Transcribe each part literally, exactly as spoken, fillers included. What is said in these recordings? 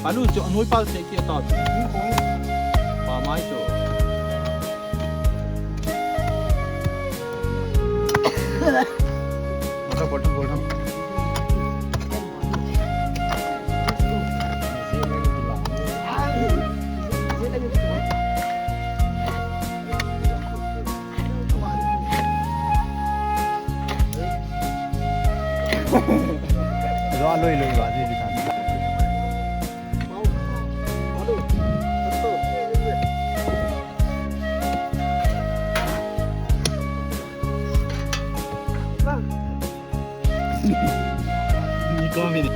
Alu chu anoi pal se ki ta chu. Pa mai chu. Bol tham, bol tham, bol tham. Zo a loi loi ba ji di kan. Ni ko mi ni.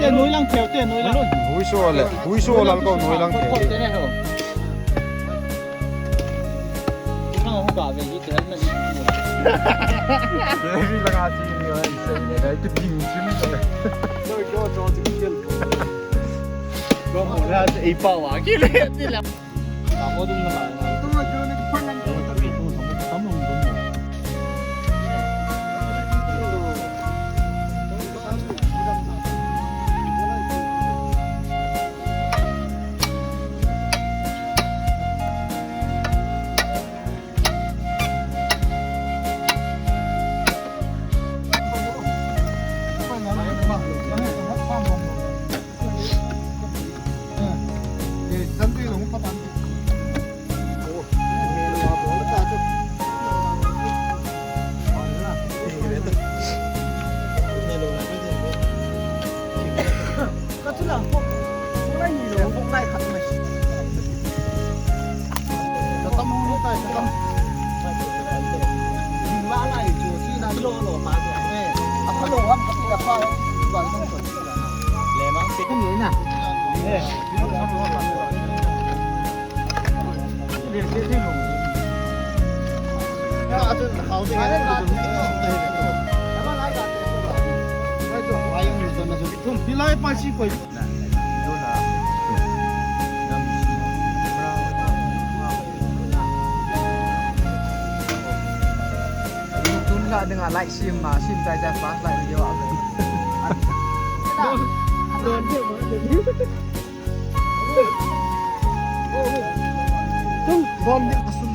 Te noi lang theo, te noi lang. Hui so le, hui so lal ko noi lang theo. Te ne ho. Kang ho ka ve hi te na. Te vi la ka chi ni oi se ne, te ping chi ni le. Noi ko cho chi ni. Ko mo la ei pa wa ki le ti la. Hilai pa si koi. Tun la dinga light sim ma, sim tai tai pa light video a. Tung bom ding asum.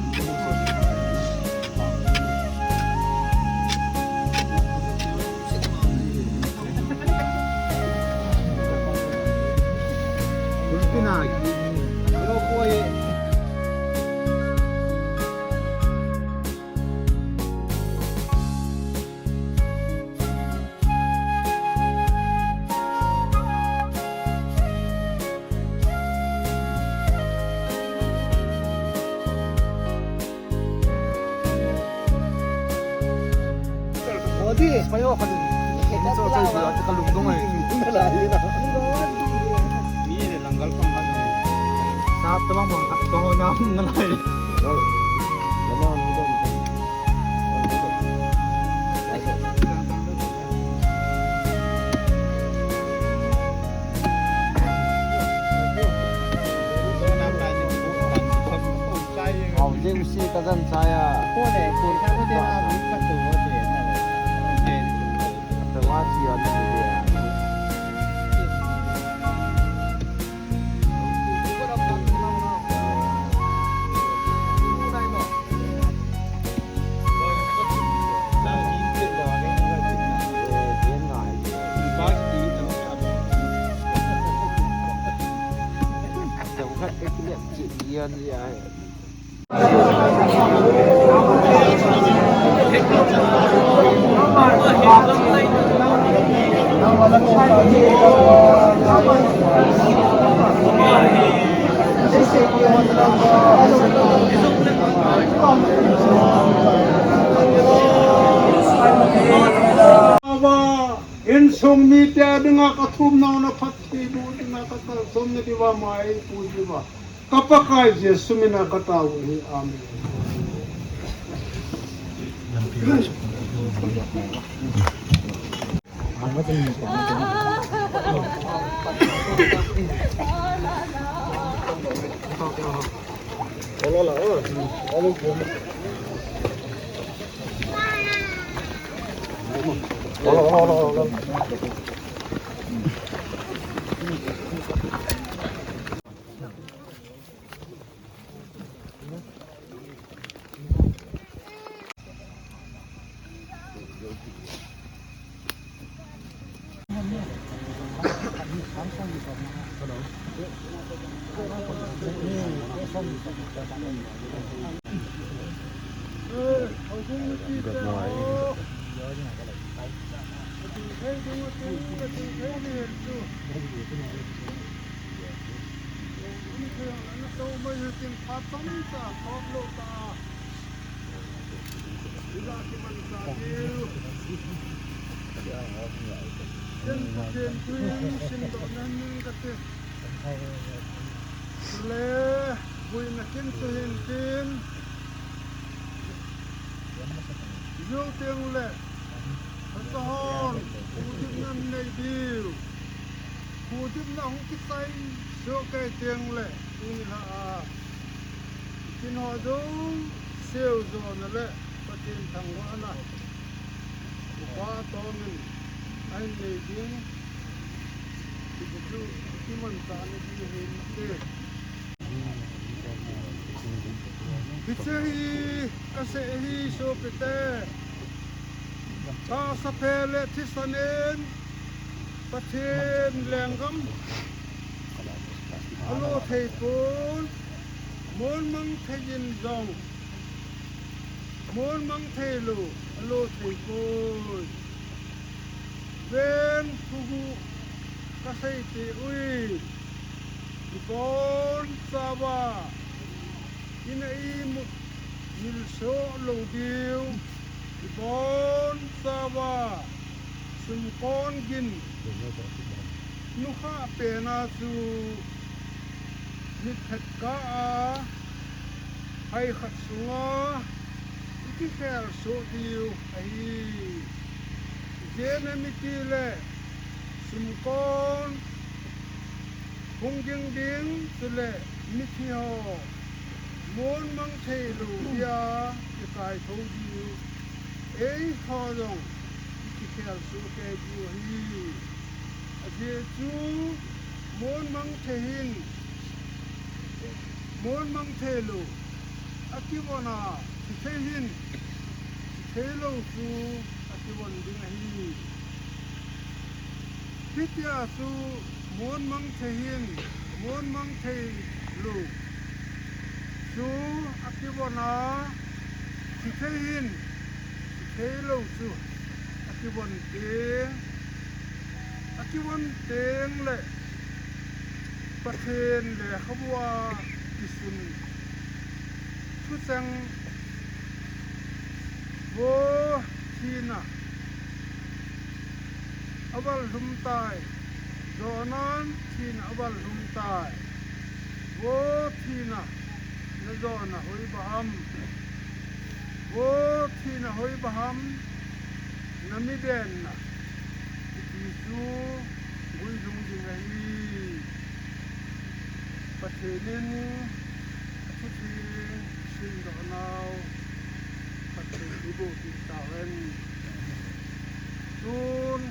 Hau jing si ka zan chai a. Ko le, ko sa ko de a bu ka tu ho de na le. Ka wa chi a ni de a. Khat ka kilep cheh lian lian. Insung mite dinga kathumna u na phattheiboh dinga kakalsonna diuva maipu diuva ka Pakai Jesu mina katao u ahi. Amen. Chule, buina kin chu hin tin. Jou teng le, phacha hon, kudimna nei diu. Kudimna hung kichai soh kei teng le, tuni a, kin ho jouse jona le, Pathen thangvahna upa tomin ahin nei ding, hichu kimanchah na ding ahi. Hiche hi kasei hi sopite, tahsa phe le thisan in Pathen lenggam alo thei pon, mon mang thei in jong mon mang thei lou alo thei poi. Ven thuguh kasei te ui, ibon chauva ina imut milsoh lou diu, ibon chauva sumkon gin nukhah pena chu mit phet kah a hai khat sunga ikikhel soh diu ahi. Ijeh inem itile sumkon hung ging ding chule mithi ho mon mang thei lou dia kikaitho diu, eiho jong ikikhel soh kei diu ahi. Ajeh chu mon mang thei hin, mon mang thei lou akivon a, thi thei hin, thi thei lou chu akivon ding ahi. Hitia chu mon mang thei hin, mon mang thei lou chu akivon a, thi thei hin, thi thei lou chu akivon teng, akivon teng le Pathen lekhabu a kisun thucheng, vo thina aval lhum tai, jonan thina aval lhum tai. Vo thina, na jona hoiba ham? Vo thina hoiba ham? Na mi denna, kiti chu guilhung ding ahi. Pathen in athutheng seidoh nau Pathen in eiboh peh tauhen. Tun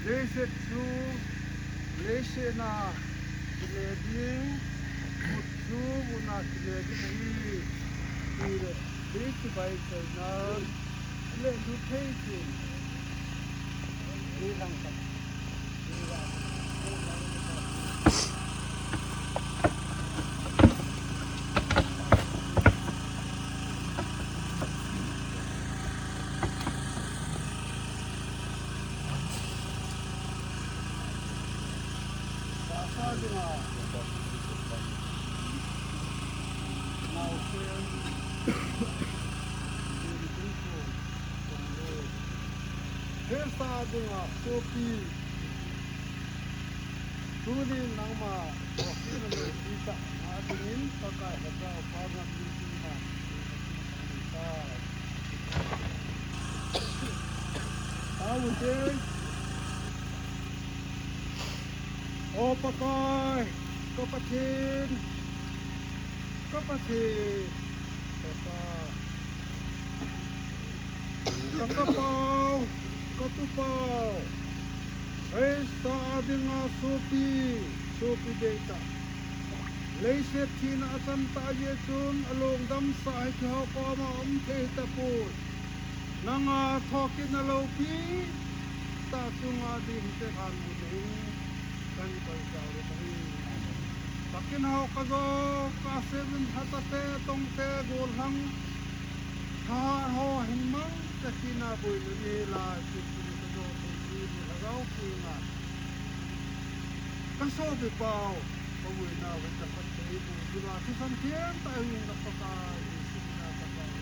leiset chu leiset na kile ding, mut chu mut na kile ding ahi. Tile, kei chibai chai nan le lu thei thei. Kei lang khat. Krista dinga sopi, tunin nangma thokit na lopi tah ngah dingin Pakai Lhagao pa ngam ding tina. Tao ute. O Pakai, ka Pathen, ka Pathen, ka Pa, ka Kapau, ka Tupau, Krista a dinga sopi, sopi deitah. Leiset thina a chan tah jeh chun alungdam sah hi keiho koma um thei tapoi. Nanga thokit na lopi tah chunga ding te khan mun hin kan koi chau le tahi. Pakin hau ka jo, ka seven hata te, tong te, gol hang, tha ho hin mang, ka kina boi le ni la, ki ki ka jo te ki ni la gau ki nga. Ka sopi pau, ka vui na vui ka pat te vui ki ba ki san kien ta vui na pa ka vui si na pa ka vui.